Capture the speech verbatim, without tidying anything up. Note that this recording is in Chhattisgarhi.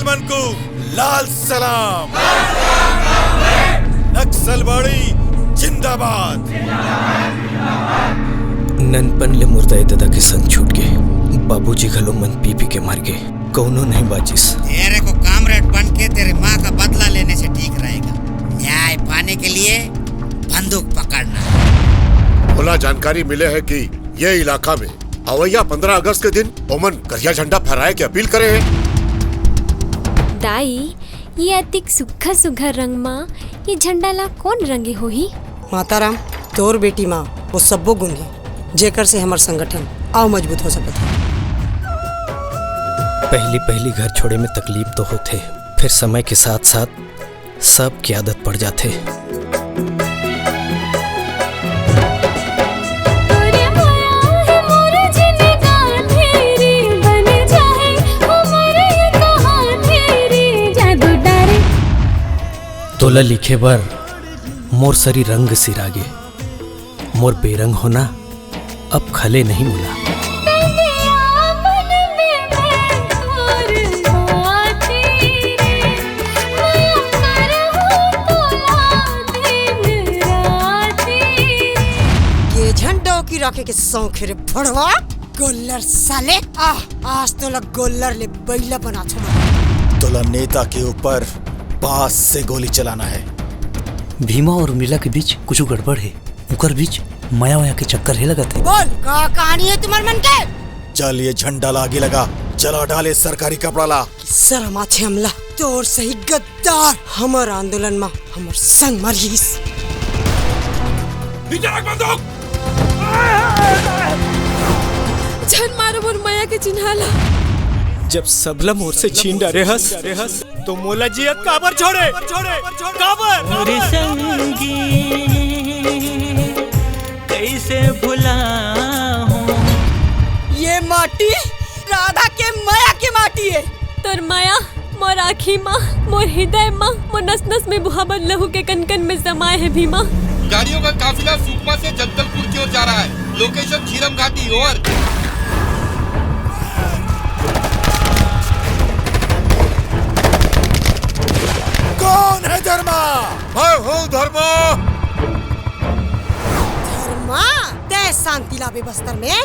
मन को लाल सलाम। नक्सलवाड़ी जिंदाबाद। ननपन ले मोर दाई ददा के संग छूट गे। बाबूजी घलो मन पी पी के मर गे। कौनो नहीं बाचिस। तेरे को कामरेड बन के तेरे माँ का बदला लेने से ठीक रहेगा। न्याय पाने के लिए बंदूक पकड़ना। मोला जानकारी मिले हे कि ये इलाका में अवइया पंद्रह अगस्त के दिन ओमन करिया झंडा फहराए के अपील करे हे। दाई, ये अतिक सुघर सुघर रंग मा ये झंडा ला कौन रंगे होही? माताराम, तोर बेटी मा वो सब्बो गुण हे, जेकर से हमर संगठन अउ मजबूत हो सकत हे। पहली पहली घर छोड़े में तकलीफ तो होथे, फिर समय के साथ साथ सबके आदत पड़ जाथे। तोला लिखे बर मोर सरी रंग सिरागे, मोर बेरंग होना अब खले नहीं मोला। के झंडा की राखे के शौक हे रे भड़वा। गोल्लर साले, आह, आज तोला गोल्लर ले बैला बनाथो मैं। तोला नेता के ऊपर बांस से गोली चलाना है। भीमा और उर्मिला के बीच कुछ गड़बड़ है। उकर बीच मया वया के चक्कर हे लगत हे। बोल, का कहानी हे तुम्हर मन के? चल, ये झंडा ला आगी लगा, जला डाल ये सरकारी कपड़ा ला। शरम आथे हमला, तोर सही गद्दार हमर आंदोलन मा हमर संग मरिस। नीचे रख बंदूक। झन मारो मोर मया के चिन्हा ला। जब सबला मोर से छीन डारे हस, तो मोला जियत काबर छोड़े? काबर? मोरे संगी कैसे भुलाहूं। ये माटी राधा के मया के माटी हे। तोर मया मोर आँखी मा, मोर हृदय मा, मोर नस नस में बुहावत लहू के कन कन में समाए हे भीमा। गाड़ियों का काफिला सुकमा से जगदलपुर की ओर जा रहा है। लोकेशन झीरम घाटी। ओवर। कौन है धर्मा? मैं हूँ धर्मा। धर्मा, तय शांति लाबे बस्तर में।